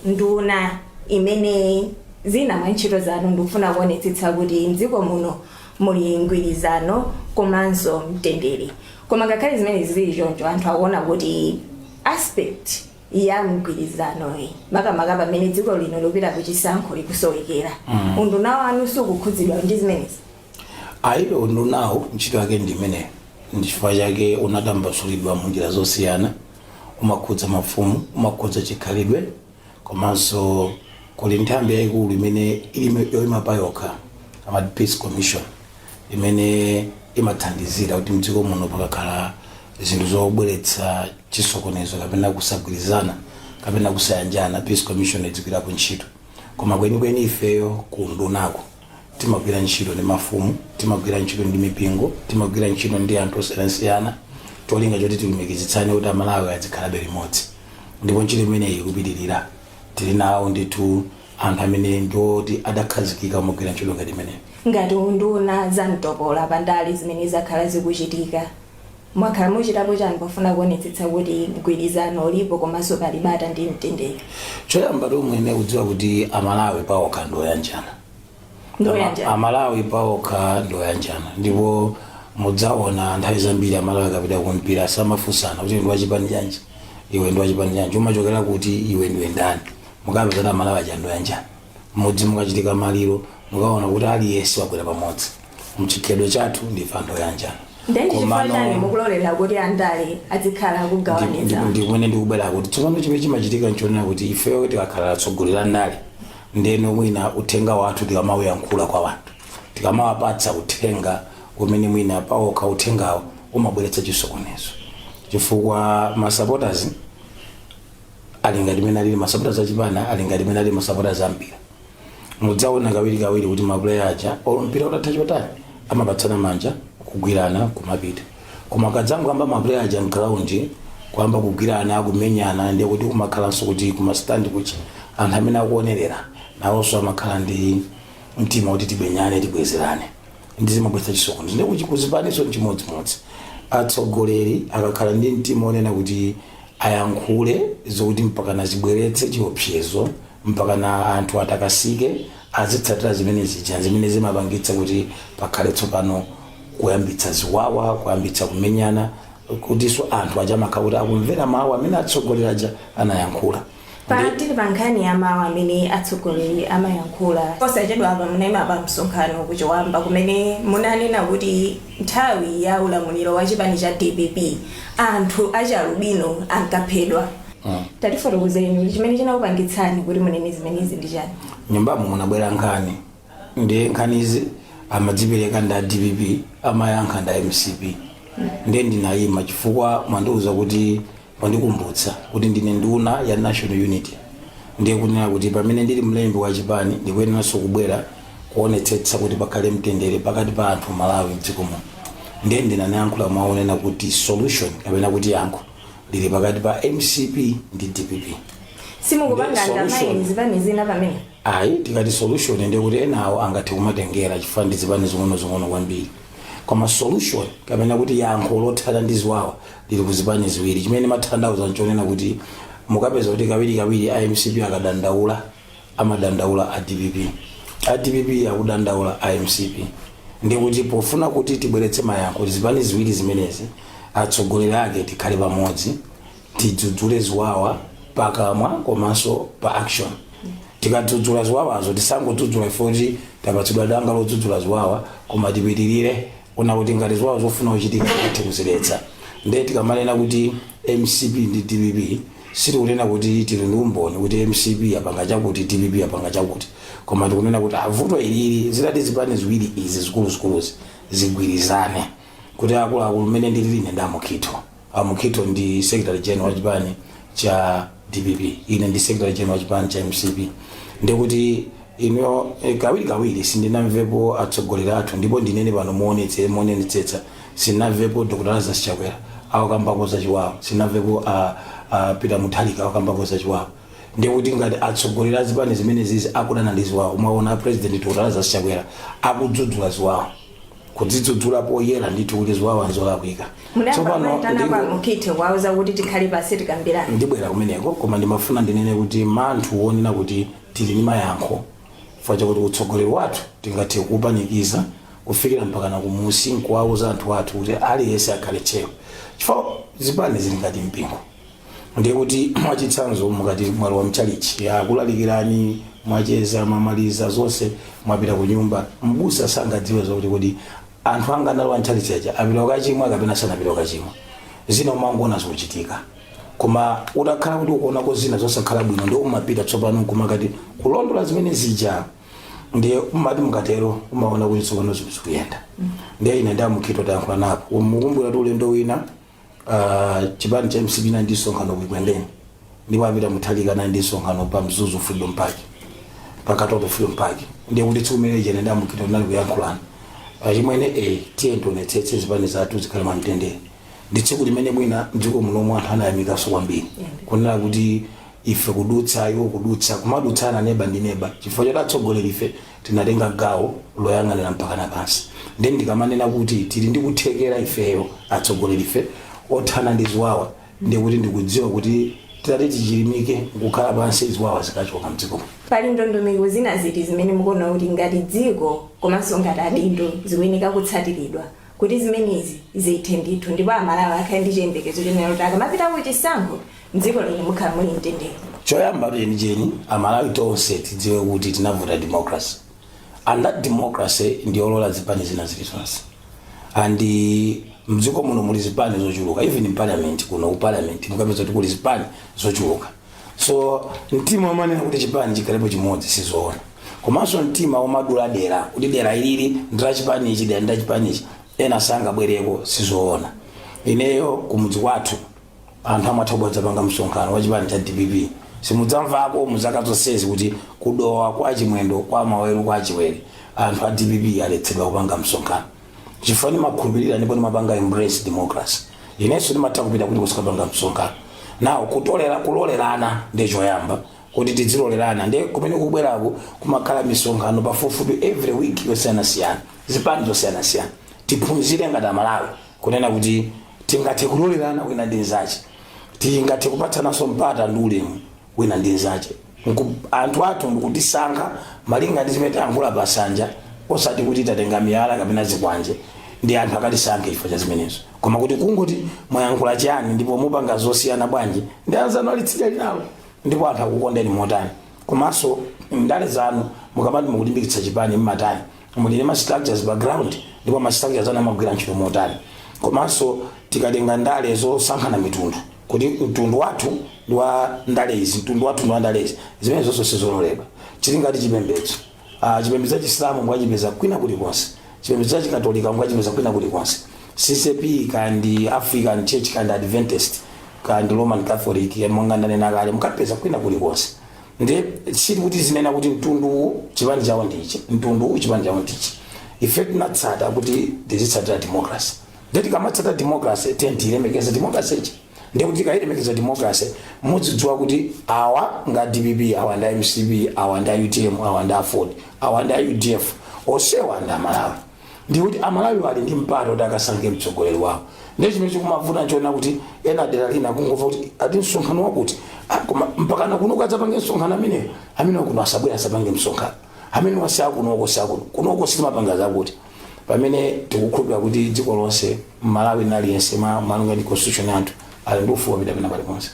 Nduna imene zina mwa ntchito zanu ndikufuna kuonetsetsa kuti mdziko muno muli mgwirizano komanso mtendere. Koma ngakhale zimene zili choncho, anthu akuona kuti aspect ya mgwirizanoyi, makamaka pamene dziko lino likupita kuchisankho, likusowekera. Unduna wanu sukukhudzidwa ndi zimenezi? Ayi, undunawo ntchito yake ndi imeneyo. Ndi chifukwa chake unatambasulidwa mu njira zosiyana. Umakhudza mafumu, umakhudza chikhalidwe, komanso kuli nthambi yayikulu imene ili yoyima pa yokha, amati Peace Commission, imene imathandizira kuti mdziko muno pakakhala zinthu zobweretsa chisokonezo kapena kusagwirizana kapena kusayanjana, Peace Commission idzigwirapo ntchito. Koma kwenikweni ifeyo ku undunako timagwira ntchito ndi mafumu, timagwira ntchito ndi mipingo, timagwira ntchito ndi anthu osiyanasiyana, cholinga choti tilumikizitsane kuti Amalawi azikhalabe limodzi. Ndipo ntchito imeneyi ikupitirira. Tili nawo ndithu anthu amene ndioti adakhazikika kumagwira ntchito ngati imeneyi. Ngati unduna, za mtopola pandale zimene zakhala zikuchitika, mwakhala muchitapo chani pofuna kuonetsetsa kuti mgwirizano ulipo komanso pali bata ndi mtendere? Choyamba, tomwene kudziwa kuti Amalawi paokha ndoyanjana. Ndoyanjana. Amalawi paokha ndoyanjana, ndipo mudzaona nthawi zambiri Amalawi akapita kumpira samafunsana kuti ndi wachipani chanji iwe, ndi wachipani chanji, umachokera kuti iwe, ndiwe ndani. Mukapeza Amalawi aja ndoyanjana. Mudzi mukachitika maliro, mukaona kuti aliyense wabwera pamodzi. Mchikhalidwe chathu ndife anthu oyanjana. Ndiye chifukwa chani mukulolera kuti andale azikhala akugawaniza? Ndikumene ndikubwera kuti tsopano chimene chimachitika nchonena kuti ifeyo tikakhala atsogoleri andale, ndeno mwina uthenga wathu tikamauyankhula kwa wanthu, tikamawapatsa uthenga umene mwina pawokha uthengawo umabweretsa chisokonezo, chifukwa ma supporters ali ngati mene alili ma supporters achipani, ali ngati mene ali ma supporters ampira. Mudzaona kawirikawiri kuti ma player aja, olo mpira utatha chotani, amapatsana manja, kugwirana, kumapita. Koma kadzangoyamba ma player aja m'ground kuyamba kugwirana, kumenyana, ndiye kuti kumakhalanso kuti kuma stand kuchi anthu amene akuonerera nawonso amakhala ndi mtima kuti timenyane, tibwezerane, ndi zimabweretsa chisokonezo. Ndiye kuti kuzipaniso nchimodzimodzi. Atsogoleri akakhala ndi mtima onena kuti ayankhule zokuti mpakana zibweretse chiopsezo, mpakana anthu atakasike, azitsatira zimene zija, zimene zimapangitsa kuti pakhale tsopano kuyambitsa ziwawa, kuyambitsa kumenyana, kutinso anthu aja amakhala kuti akumvera mawu amene atsogoleri aja anayankhula. Tili pa nkhani ya mawu amene atsogoleri amayankhula, posachedwa apa munayima pa msonkhano kuChiwamba kumene munanena kuti nthawi ya ulamuliro wa chipani cha DPP anthu achalubino ankaphedwa. Tatifotokozeni kuti chimene chinakupangitsani kuti munene zimenezi ndi chani? Nyumbamo munabwera nkhani, ndiye nkhanizi amadzipereka nda DPP, amayankha nda MCP. Ndiye ndinayima chifukwa mwandiuza kuti, mwandikumbutsa kuti ndine nduna ya national unity. Ndiye kunena kuti pamene ndili mlembi wa chipani, ndikuyeneranso kubwera kuonetsetsa kuti pakhale mtendere pakati pa anthu Malawi mdziko muno. Ndiye ndinanayankhula mwaonena kuti solution kapena kuti yankho lili pakati pa MCP ndi DPP. Simukupanga undermine zipani zina pamene? Ayi, tikati solution ndiye kuti enawo angathe kumatengera chifukwa ndi zipani zing'ono-zing'ono kwambiri. Koma solution kapena kuti yankho lothana ndi ziwawa lili ku zipani ziwiri. Chimene matanthauza nchonena kuti mukapeza kuti kawirikawiri a MCP akadandaula, amadandaula a DPP, a DPP akudandaula a MCP. Ndiye kuti pofuna kuti tibweretse mayankho, zipani ziwiri zimenezi atsogoleri ake tikhale pamodzi, tidzudzule ziwawa pakamwa komanso pa action. Tikadzudzula ziwawazo, tisangodzudzula ifo kuti tapatsidwa danga lodzudzula ziwawa, koma tipitirire kuna kuti ngati ziwawa zofuna kuchitika tithe kuziletsa. Ndiye tikamanena kuti MCP ndi DPP, sitikunena kuti tili ndi umboni kuti MCP apanga chakuti, DPP apanga chakuti, koma tikunena kuti avuto ilili zitati zipani ziwiri izi zikuluzikuluzi zigwirizane kuti akuluakulu, mmene ndilili ine ndi Amukhito, Amukhito ndi secretary general wa chipani cha DPP, ine ndi secretary general wa chipani cha MCP, ndikuti ino kawirikawiri sindinamvepo atsogoleri athu, ndipo ndinene pano moonetsetsa, sindinamvepo Dr Lazarus Chakwera akukambako zachiwawa, sindinamvepo Peter Mutharika akukambako zachiwawa. Ndikuti ngati atsogoleri a zipani zimene zizi akudana ndi ziwawa, mwaona President Dr Lazarus Chakwera akudzudzula ziwawa. Kudzidzudzula poyera ndithu kuti ziwawa nzolakwika. Munayamba mwayitana kwa Mukhito kuwauza kuti tikhale pasi tikambirane? Ndibwera kumeneko, koma ndimafuna ndinene kuti manthu wonena kuti tili ndi mayankho chifukwa chakuti utsogoleri wathu tingathe kupanikiza kufikira mpakana kumusi nkuwauza anthu athu kuti aliyense akhale tcheru, chifukwa zipani zili ngati mpingo. Ndiye kuti mwachitsanzo, mukati mwalowa mchalichi, akulalikirani, mwacheza, mwamaliza zonse, mwapita ku nyumba, mbusa sangadziwe zokuti kuti anthu anga analowa mchalichi aja apita kukachimwa kapena sanapita kukachimwa. Zina umangoona zikuchitika, koma utakhala kuti ukuonako zina zosakhala bwino, ndi umapita tsopano nkumakati kulondola zimene zija. Ndiye umati mukatero umaona kuti tsopano zinthu zikuyenda. Ndiye ine ndi a Mukhito tayankhula napo. Mukumbukira kuti ulendo wina chipani cha MCP nali ndi msonkhano ku Ekwendeni, ndipo a Peter Mutharika nali ndi msonkhano pa Mzuzu Freedom Park, pa Katoto Freedom Park. Ndiye kuti tsiku limene ine ndi a Mukhito tinali kuyankhulana, achimwene, tiye tionetsetse zipani zathu zikhale mwamtendere. Ndi tsiku limene mwina mdziko munomwe anthu anayamikanso kwambiri kunena kuti ife kudutsa, iwo kudutsa, kumadutsana neba ndi neba, chifukwa choti atsogoleri ife tinatenga gawo loyang'anira mpaka na pansi. Ndiye ndikamanena kuti tili ndi kuthekera ifeyo atsogoleri ife othana ndi ziwawa, ndiye kuti ndikudziwa kuti titati tichilimike nkukhala pansi, ziwawa zikachoka mdziko. Pali ndondomeko zina ziti zimene mukuona kuti ngati dziko komanso ngati adindo zikuyeneka kutsatiridwa kuti zimenezi zithe ndithu, ndipo Amalawi akhale ndi chiyembekezo chonena kuti akamapita ku chisankho mdziko lino mukhala muli mtendere? Choyamba chenicheni, Amalawi tonse tidziwe kuti tinavota democracy, and that democracy ndiyolola zipani zina zilizonse. And mdziko muno muli zipani zochuluka. Even in parliament, kuno ku parliament mukapeza kuti kuli zipani zochuluka. So mtima umanena kuti chipani chikhalepo chimodzi sizoona. Komanso mtima umadula dera kuti dera ilili ndila chipani ichi, dera ndila chipani ichi, ena sangabwereko, sizoona. Ineyo kumudzi kwathu anthu amatha kubwadzapanga msonkhano wa chipani cha DPP, simudzamvako muzaka zonsezi kuti kudowa kwa Chimwendo, kwa Maweru, kwa Chiwere anthu a DPP aletsedwa kupanga msonkhano, chifukwa ndimakhulupirira ndipo ndimapanga embrace democracy. Inenso ndimatha kupita kuti kusikapanga msonkhano nawo. Kutolera, kulolerana ndi choyamba, kuti tidzilolerana. Ndi kumene kubwerako kumakhala misonkhano pafupifupi every week yosiyanasiyana, zipani zosiyanasiyana. Tiphunzire ngati Amalawi kunena kuti tingathe kulolerana wina ndi nzache, tingathe kupatsananso mpata ndi ulemu wina ndi nzache. Anthu athu ndikutisankha malinga ndi zimene tayankhula pasanja, osati kuti tatenga miyala kapena zikwanje ndi anthu akatisankhe chifukwa cha zimenezo, koma kuti kungoti mwayankhula chani ndipo mupanga zosiyana bwanji ndi anzanu ali tsidya linalo, ndipo anthu akukondeni motani. Komanso ndale zanu, mukamati mukulimbikitsa chipani, mmatani? Muli ndi ma structures background, ndipo ma structures anu amagwira ntchito motani? Komanso tikatenga ndale zosankhana mitundu, kuti mtundu wathu ndi wa ndale izi, mtundu wathu ndi wa ndale izi, zimene zonse sizololedwa. Chili ngati chipembedzo. Chipembedzo cha Chisilamu mukachipeza kwina kulikonse, chipembedzo cha Chikatolika mukachipeza kwina kulikonse, CCAP kandi African Church kandi Adventist kandi Roman Catholic, monga ndanena kale, mukapeza kwina kulikonse. Ndi sili kuti zinena kuti mtundu uwu chipani chawo ndichi, mtundu uwu chipani chawo ndichi. Ife tinatsata kuti tizitsatira democracy. Ndi tikamatsata democracy, tiye tiyilemekeze democracy ichi. Ndi kuti tikayilemekeza democracy, mudzidziwa kuti awa nga DPP, awa ndi MCP, awa ndi UTM, awa ndi AFORD, awa ndi UDF, onsewa ndi Amalawi. Ndi kuti Amalawi ali ndi mpata kuti akasankhe mtsogoleri wawo. Ndi chimene chikumavuta nchoona kuti ena dera lina kungomva kuti ati msonkhano wakuti, koma mpakana kuno ukadzapange msonkhano ameneyo, amene kuno asabwera, asapange msonkhano amene wasi akunoko, siakuno, kunoko sitimapanga zakuti. Pamene tikukhulupirira kuti dziko lonse, Malawi naliyense malinga ndi constitution yathu ali ndi ufulu wopita pena paliponse.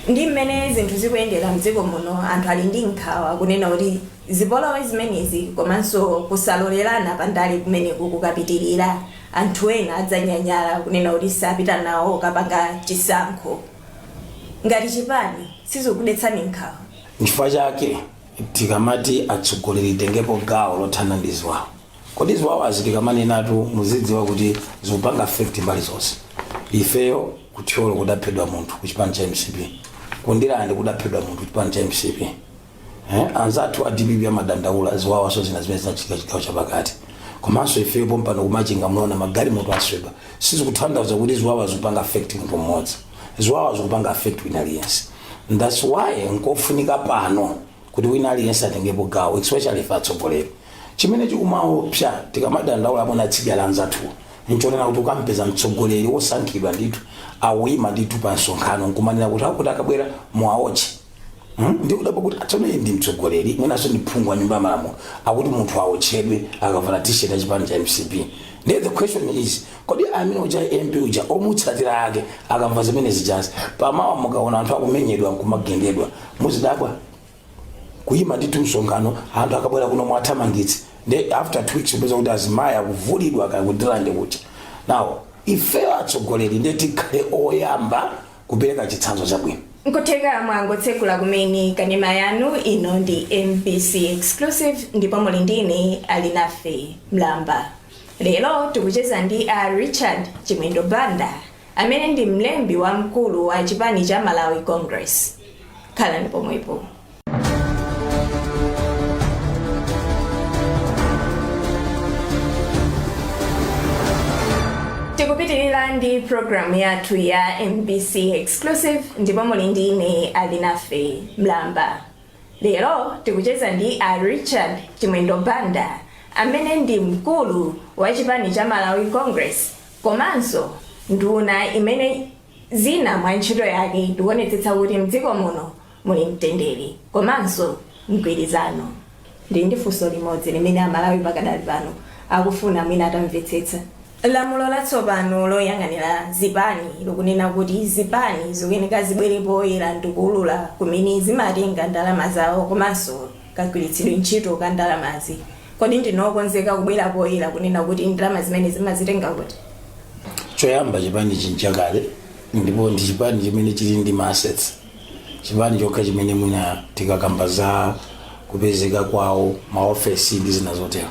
Ndi mmene zinthu zikuyendera mdziko muno, anthu ali ndi nkhawa kunena kuti zipolowe zimenezi komanso kusalolerana pandale kumeneku kukapitirira, anthu ena adzanyanyala kunena kuti sapita nawo kapanga chisankho. Ngati chipani sizikudetsani nkhawa? Nchifukwa chake tikamati atsogoleri tengepo gawo lothana ndi ziwawa. Kodi ziwawazi tikamanenatu, muzidziwa kuti zikupanga affect mbali zonse. Ifeyo kuThyolo kudaphedwa munthu ku chipani cha MCP, kuNdirande kudaphedwa munthu ku chipani cha MCP. Anzathu a DPP amadandaula ziwawaso zina zimene zinachitika chigawo chapakati. Komanso ifeyo pompano kuMachinga munaona magalimoto aswedwa. Sizikutanthauza kuti ziwawa zikupanga affect munthu mmodzi, ziwawa zikupanga affect wina aliyense. That's why nkofunika pano kuti wina aliyense atengepo gawo, especially ife atsogoleri. Chimene chikumaopsa tikamadandaula amuna atsidya la anzathuwa nchonena kuti ukampeza mtsogoleri wosankhidwa ndithu awuyima ndithu pa msonkhano nkumanena kuti akuti akabwera muwaotche. Ndikudabwa kuti atsono iye ndi mtsogoleri, mwinanso ndi phungu wa nyumba ya malamulo, akuti munthu aotchedwe akavala t-shirt ya chipani cha MCP. Ndiye the question is, kodi amene uja MP uja omutsatira ake akamva zimene zijazi, pamawa mukaona anthu akumenyedwa nkumagendedwa, muzidabwa? Kuyima ndithu msonkhano, anthu akabwera kuno mwathamangitse, ndi after 2 weeks kupeza kuti azimayi akuvulidwa kaya kuDilande kucha. Now ifeyo atsogoleri ndiye tikhale oyamba kupereka chitsanzo chabwino. Nkutheka mwangotsekula kumene kanema yanu, ino ndi MBC Exclusive ndipo muli ndine Alinafe Mlamba. Lero tikucheza ndi a Richard Chimwendo Banda amene ndi mlembi wamkulu wa chipani cha Malawi Congress. Khalani pomwepo. Tikupitirira ndi programu yathu ya MBC Exclusive ndipo muli ndi ine Alinafe Mlamba. Lero tikucheza ndi a Richard Chimwendo Banda amene ndi mkulu wa chipani cha Malawi Congress komanso nduna imene zina mwa ntchito yake ndikuonetsetsa kuti mdziko muno muli mtendere komanso mgwirizano. Ndili ndi funso limodzi limene Amalawi pakadali pano akufuna mwina atamvetsetsa. Lamulo latsopano loyang'anira zipani likunena kuti zipani zikuyeneka zibwere poyera ndikuulula kumene zimatenga ndalama zawo komanso kagwiritsidwe ntchito ka ndalamazi. Kodi ndinokonzeka kubwera poyera kunena kuti ndalama zimene zimazitenga kuti? Choyamba, chipani chinchakale ndipo ndi chipani chimene chili ndi ma assets, chipani chokha chimene mwina tikakamba za kupezeka kwawo maofesi ndi zina zotero.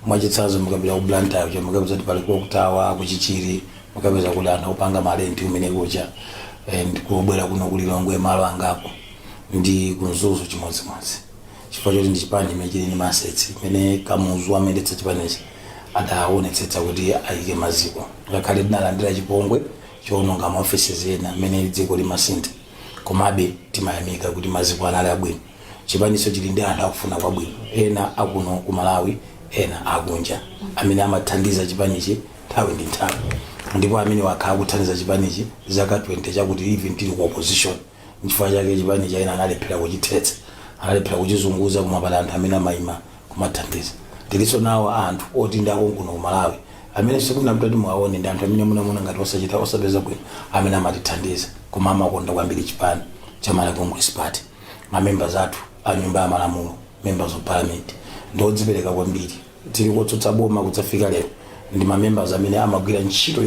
Mwachitsanzo, mukapita ku Blantyre kuja mukapeza kuti pali clock tower, kuChichiri mukapeza kuti anthu opanga ma rent kumene kuja, and kubwera kuno kuLilongwe malo angapo, ndi kuMzuzu chimodzimodzi, chifukwa choti ndi chipani chimene chili ndi ma assets imene Kamuzu amayendetsa chipanichi adaonetsetsa kuti ayike maziko. Ngakhale tinalandira chipongwe chowononga ma offices ena amene dziko limasintha, komabe timayamika kuti maziko anali abwino. Chipanicho chili ndi anthu akufuna kwabwino, ena akuno ku Malawi, ena akunja, amene amathandiza chipanichi nthawi ndi nthawi, ndipo amene wakhala akuthandiza chipanichi zaka 20 chakuti, even tili ku opposition. Nchifukwa chake chipani cha ena analephera kuchithetsa, analephera kuchizunguza, koma pali anthu amene amayima kumathandiza. Tilinso nawo anthu oti ndi akonkuno ku Malawi amene sikunapita muwaone, ndi anthu amene munamuna ngati osachita osapeza bwino, amene amatithandiza koma amakonda kwambiri chipani cha Malawi Congress Party. Ma members athu a nyumba ya malamulo, members of parliament, ndi odzipereka kwambiri. Tili kotsutsa boma kudzafika lero, ndi ma members amene amagwira ntchito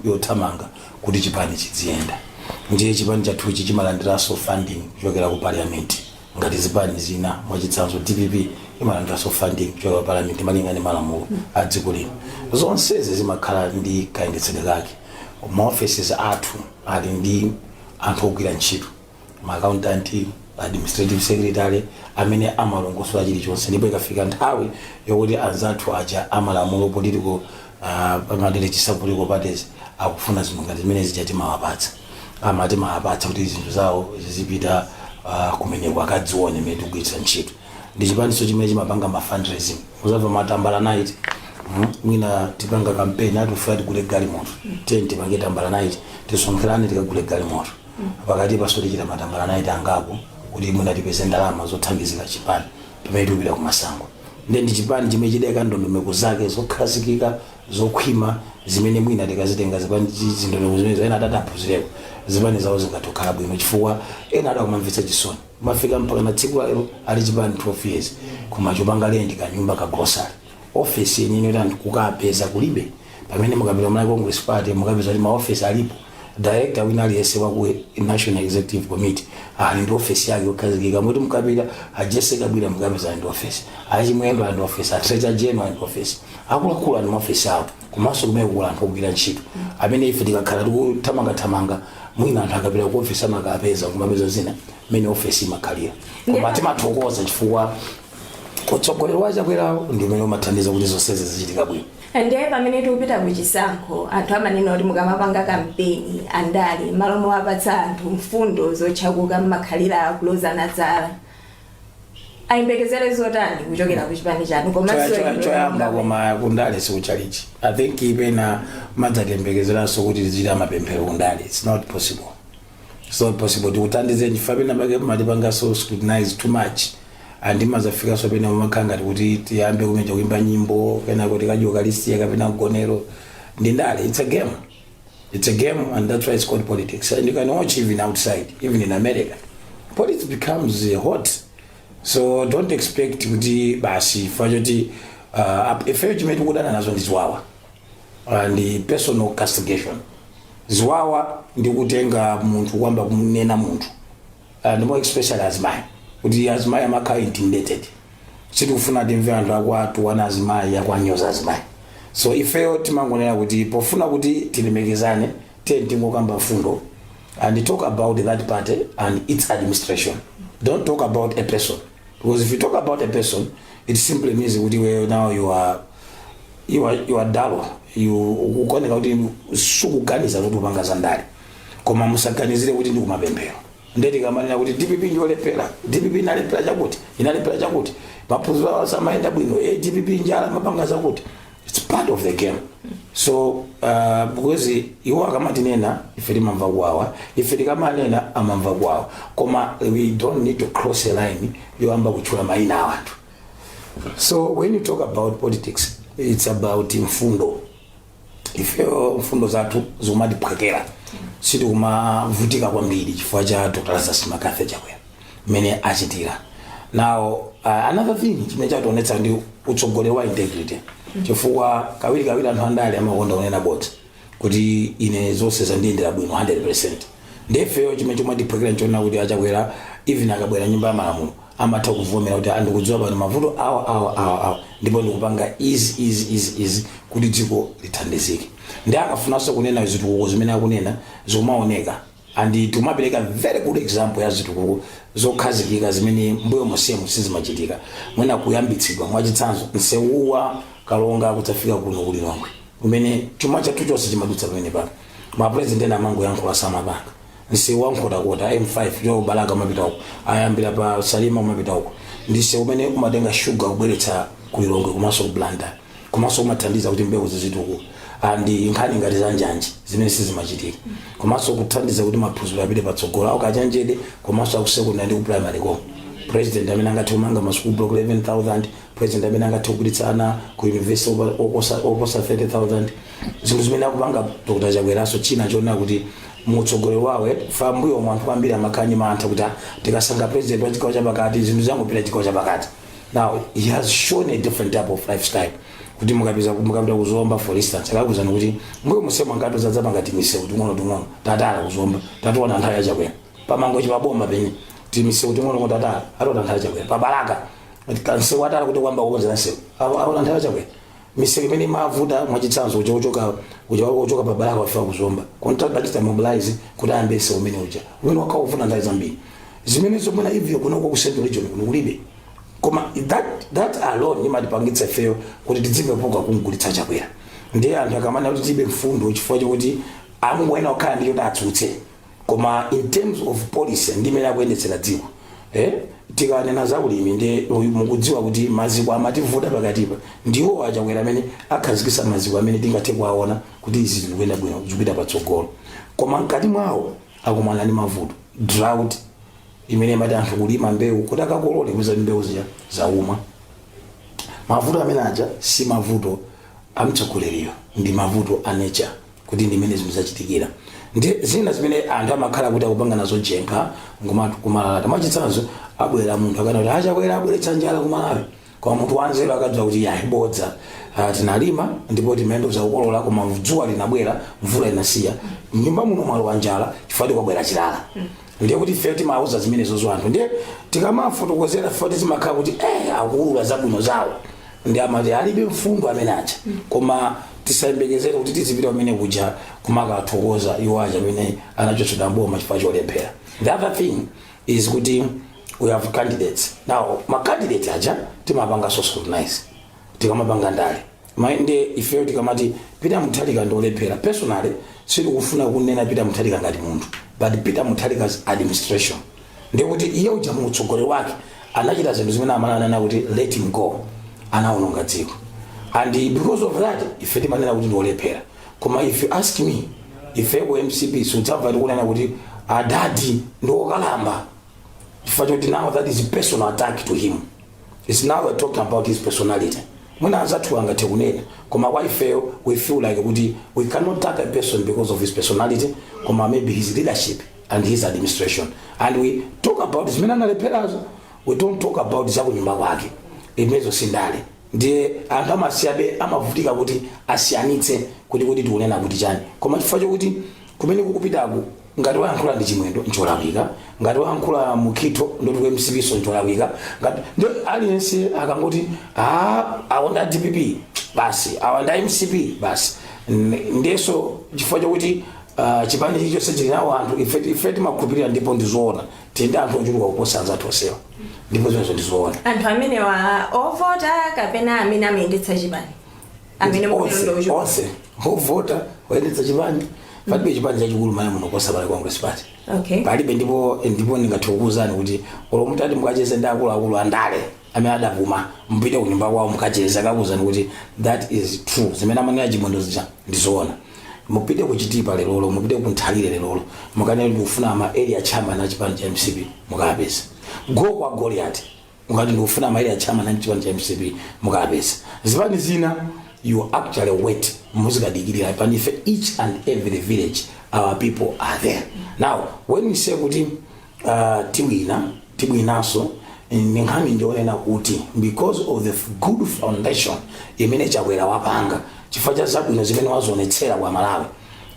yothamanga kuti chipani chiziyenda. Ndiye chipani chathuchi chimalandiranso funding kuchokera ku parliament ngati zipani zina. Mwachitsanzo, DPP imalandiranso funding kuchokera ku parliament malinga ndi malamulo a dziko lino. Zonsezi zimakhala ndi kayendetsedwe kake. Ma offices athu ali ndi anthu ogwira ntchito, ma accountant, administrative secretary, amene amalongosola chilichonse. Ndipo ikafika nthawi yokuti anzathu aja amalamulo, political amati political parties, akufuna zinthu ngati zimene zija, timawapatsa, timawapatsa kuti zinthu zawo zizipita kumeneko akadzione mmene tikugwiritsa ntchito. Ndi chipaniso chimene chimapanga ma fundraising. Uzamva matambala night, Mwina tipanga campaign, atifuna tigule galimoto, tiye tipange tambala night, tisonkherane tikagule galimoto. Pakati paso tichita matambala night angapo kuti mwina tipeze ndalama zothandizira chipani pamene tikupita kumasankho. Ndiye ndi chipani chimene chidayika ndondomeko zake zokhazikika, zokhwima, zimene mwina tikazitenga zipani zindondomeko zimene ena adati aphunzireko, zipani zawo zingatokhala bwino, chifukwa ena adakumamvetsa chisoni, mafika mpaka na tsiku lalero ali chipani 12 years, koma chopanga lendi kanyumba ka grocery, office yenyewe kuti anthu kukapeza kulibe. Pamene mukapita Malawi Congress Party mukapeza kuti maofesi alipo. Director wina aliyense wa ku National Executive Committee ali ndi ofesi yake yokhazikika, moti mukapita a Jessie Kabwila mukapeza ali ndi ofesi, aChimwendo ali ndi ofesi, a treasurer general ali ndi ofesi, akuluakulu ali ndi maofesi awo, komanso kumene kukula anthu ogwira ntchito amene ife tikakhala tikuthamangathamanga, mwina anthu akapita ku ofesi amakapeza kumapeza zina mmene ofesi imakhalira. Koma timathokoza chifukwa utsogoleri wa Chakwerawo ndi umene umathandiza kuti zonsezi zichitika bwino. Ndiye pamene tikupita ku chisankho, anthu amanena kuti mukamapanga kampeni andale, malo mowapatsa anthu mfundo zotchakuka mmakhalira kulozana dzala. Ayembekezere zotani kuchokera ku chipani chanu komanso Choyamba, koma kundale sikuchalichi. I think ipena madzatembekezeranso kuti tichita mapemphero kundale. It's not possible, it's not possible. Tikuthandizeni chifukwa pena pake matipangaso scrutinize too much and mazafikanso pena mumakhala ngati kuti tiyambe kumeja kuimba nyimbo kena kuti kadya kapena mgonero. Ndi ndale, it's a game, it's a game, and that's why it's called politics. And you can watch even outside, even in America, politics becomes hot. So don't expect kuti basi fachoti ifeyo chimene tikudana nazo ndi ziwawa ndi personal castigation. Ziwawa ndi kutenga munthu kwamba kumunena munthu, and more especially azimayi, kuti azimayi amakhala intimidated. Sitikufuna timve anthu akwatu wana azimayi akwanyoza azimayi. So ifeyo timangonena kuti pofuna kuti tilemekezane, tiye tingokamba mfundo and talk about that party and its administration. Don't talk about a person, because if you talk about a person, it simply means kuti well, now you are dull. You ukuoneka kuti sukuganiza kuti upanga za ndale. Koma musaganizire kuti ndi kumapemphero. Ndeti kamanena kuti DPP ndiolephera, DPP inalephera chakuti, inalephera chakuti, maphunziro awo samayenda bwino, DPP njala mapanga zakuti, it's part of the game. So because iwo akamatinena ife timamva kuwawa, ife tikamanena amamva kuwawa, koma we don't need to cross a line yoyamba kutchula mayina a anthu. So when you talk about politics, it's about mfundo. Ifeyo mfundo zathu zikumatiphwekera, sitikumavutika kwambiri chifukwa cha Dr Lazarus McCarthy Chakwera mmene achitira. Now, another thing chimene chationetsa ndi utsogoleri wa integrity, chifukwa kawiri kawiri anthu andale amakonda kunena bodza kuti ine zonse zandiyendera bwino 100. Ndefeyo chimene chomatiphwekera nchoona kuti aChakwera, even akabwera nyumba ya malamulo, amatha kuvomera kuti andikudziwa pano mavuto awa, awa, awa, awa, ndipo ndikupanga izi, izi, izi, izi kuti dziko lithandizike. Ndi akafunanso kunena zitukuko zimene akunena zikumaoneka, and timapereka very good example ya zitukuko zokhazikika zimene mbuyo monsemu sizimachitika mwina kuyambitsidwa. Mwachitsanzo, msewuwa Kalonga kudzafika kuno ku Lilongwe, umene chuma chathu chonse chimadutsa pamene pano, mapresident ena amangoyankhula, samapanga. Msewu wa Nkhotakota, M5 cho Balaka umapita uko, ayambira pa Salima umapita uko, ndi msewu umene umatenga shuga kubweretsa ku Lilongwe komanso ku Blantyre, komanso umathandiza kuti mbewu zizitukuka, and nkhani ngati za njanji zimene sizimachitika, komanso kuthandiza kuti maphunziro apite patsogolo akachanjede komanso akusekondari ndi ku primary komwe. President amene angathe kumanga ma school block 11,000, president amene angathe kupititsa ana ku university oposa 30,000, zinthu zimene akupanga Dr Chakweraso. China choona kuti mutsogoleri wawe fa mbuyo omwe anthu ambiri amakhala mantha kuti ah, tikasankha president wa chigawo chapakati, zinthu zangopita chigawo chapakati. Now he has shown a different type of lifestyle, kuti mukapeza, mukapita kuZomba, for instance, akakuzani kuti mbuyo musemu angati zadzapanga timisewu ting'ono ting'ono tatala kuZomba, tationa nthawi yaChakwera. Pamangochi paboma penye timisewu ting'ono tatala, ationa nthawi yaChakwera. Pabalaka kansewu atala kuti kwamba kukonzera nsewu, aona nthawi yaChakwera. Misewu imene imavuta, mwachitsanzo uja uchoka paBalaka wafika kuZomba, contractor achita mobilize kuti ayambe nsewu umene uja umene wakha kuvuta nthawi zambiri, zimene zomwena ivyo kunoko ku Central Region kuno kulibe. Koma that alone imatipangitsa ifeyo kuti tidzipepuka kumgulitsa Chakwera. Ndiye anthu akamana kuti tibe mfundo chifukwa chokuti amungwena kukhala ndi choti atsutse, koma in terms of policy ndi imene akuyendetsera dziko, tikanena za ulimi, ndi mukudziwa kuti maziko amativuta pakatipa, ndiwo aChakwera amene akhazikitsa maziko amene tingathe kuwaona kuti izi zikuyenda bwino, zikupita patsogolo. Koma mkati mwawo akumana ndi mavuto, drought imene imati anthu kulima mbewu kuti akakolole kuza mbewu zija zauma. Mavuto amene aja si mavuto amtsogoleriyo, ndi mavuto a nature, kuti ndi imene zinthu zachitikira. Ndi zina zimene anthu amakhala kuti akupanga nazo jenkha ngomatu kumalalata. Mwachitsanzo, abwera munthu akana kuti aChakwera abweretsa njala kuMalawi, koma munthu wanzeru akadziwa kuti yayi, bodza, tinalima ndipo timayenda kukolola, koma dzuwa linabwera, mvula inasiya, nyumba muno mwalowa njala chifukwa tikwabwera chilala. Ndiye kuti ife timauza zimenezozo anthu, ndiye tikamafotokozera ife timakhala kuti akuulula zabwino zawo, ndi amati alibe mfundo amene aja. Koma tisayembekezere kuti tizipita pamene kuja kumakathokoza iwo aja amene anachotsedwa mboma chifukwa cholephera. The other thing is kuti we have candidates. Now ma candidate aja timapanga so scrutinize tikamapanga ndale. Ndi ifeyo tikamati Peter Mutharika ndiolephera, personally sitikufuna kunena Peter Mutharika ngati munthu, but Peter Mutharika's administration. Ndikuti iye uja muutsogoleri wake Anachita zinthu zimene amanena kuti let him go, anaononga dziko, and because of that ife timanena kuti ndiolephera. Koma if you ask me, ife ku MCP sudzamva tikunena kuti adadi ndi okalamba, chifukwa choti now that is personal attack to him. It's now we're talking about his personality. Mwina anzathu angathe kunena, koma kwa ifeyo we feel like kuti we cannot attack a person because of his personality, koma maybe his leadership and his administration, and we talk about zimene analepherazo. We don't talk about zakunyumba kwake, imenezo sindale. Ndiye anthu amasiyabe, amavutika kuti asiyanitse kuti tikunena kuti chani. Koma chifukwa chokuti kumene kukupitaku, ngati wayankhula ndi Chimwendo ncholakwika, ngati wayankhula Mukhito ndoti ku MCP so ncholakwika, ngati ndio aliyense akangoti, "Ah, awa ndi DPP basi, awa ndi MCP basi." Ndiyeso chifukwa chokuti chipani chilichonse chili nawo anthu, ife timakhulupirira ndipo ndizoona, tili ndi anthu ochuluka kuposa anzathu onsewa, ndipo zimenezo ndizoona. Anthu amenewa ovota kapena amene amayendetsa chipani, amene mukunena ndi Onse. ochuluka? Onse, ovota, oyendetsa chipani. Palibe chipani chachikulu maya muno kuposa Malawi Congress Party. Palibe. Ndipo ndingathe kukuwuzani kuti olo mutati mukacheze ndi akuluakulu andale amene adapuma, mupite kunyumba kwawo mukacheze, akakuwuzani kuti that is true, zimene amanena Chimwendo zija ndizoona. Mupite kuchitipa lerolo, mupite kunthalire lerolo, mukanene ndikufuna ama area chairman a chipani cha MCP, mukapeza. Go kwa Goliath, mukati ndikufuna ama area chairman a chipani cha MCP, mukapeza. Zipani zina you actually wait, muzikadikirira. Panife each and every village our people are there. Now when we say kuti tiwina, tibwinanso, ni nkhani ndionena kuti because of the good foundation imene Chakwera wapanga, chifukwa cha zabwino zimene wazionetsera kwa Malawi.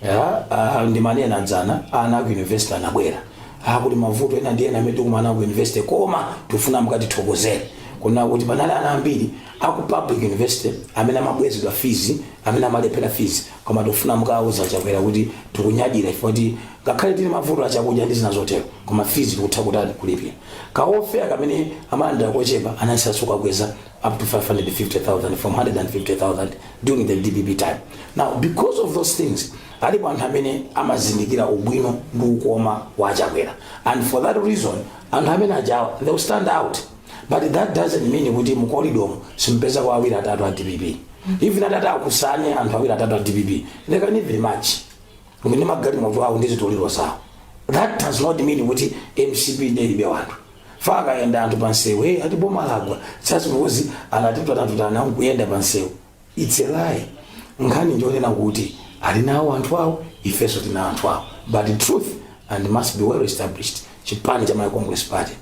Yeah, ndimanena dzana, ana ku university anabwera akuti mavuto ena ndi ena amene tikumana ku university, koma tifuna mukatithokozere kuna kuti panali ana ambiri aku public university amene amabwezedwa fees, amene amalephera fees, koma tifuna mukauza Chakwera kuti tikunyadira ife kuti ngakhale tili mavuto achakudya ndi zina zotero, koma fees tikutha kutani, kulipira. Ka welfare kamene amalandira kochepa anasiyaso kakweza up to 550,000 from 150,000 during the DPP time. Now because of those things, alipo anthu amene amazindikira ubwino ndi ukoma wa Chakwera, and for that reason anthu amene ajawa they will stand out. But that doesn't mean kuti mu corridor simpeza kwa awiri atatu a DPP. Even atati akusanye anthu awiri atatu a DPP, they can even match ndi magalimoto awo ndi zitoliro zawo. That does not mean kuti MCP ndelibe wanthu. Fakayenda anthu pansewu, hey, ati boma lagwa just because anatitutanatutana kuyenda pansewu, it's a lie. Nkhani ndionena kuti ali nawo anthu awo, ifenso tina anthu awo, but the truth and must be well established, chipani cha Malawi Congress Party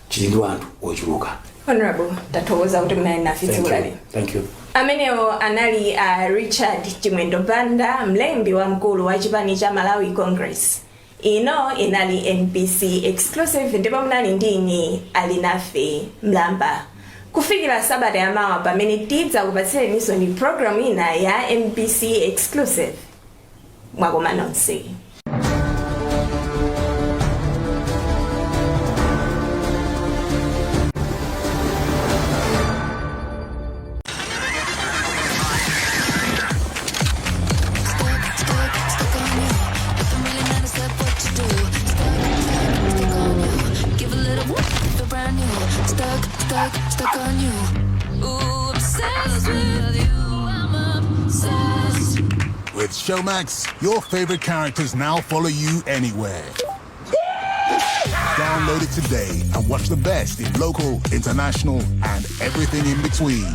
chili ndi anthu ochuluka. Honorable, tathokoza kuti munali nafe tsiku Thank lalero. you. Thank you. Amenewo anali a Richard Chimwendo Banda, mlembi wamkulu wa chipani cha Malawi Congress. Ino inali MBC Exclusive ndipo munali ndine Alinafe Mlamba, kufikira sabata yamawa pamene tidzakupatsireninso ni programu ina ya MBC Exclusive. Mwakoma nonse. Stuck, stuck, stuck on you. Nothing really matters but what you do. Stuck, stuck, stuck on you. Give a little whoop, feel brand new. Stuck, stuck, stuck on you. Ooh, obsessed with you. I'm obsessed. With Showmax, your favorite characters now follow you anywhere. Download it today and watch the best in local, international, and everything in between.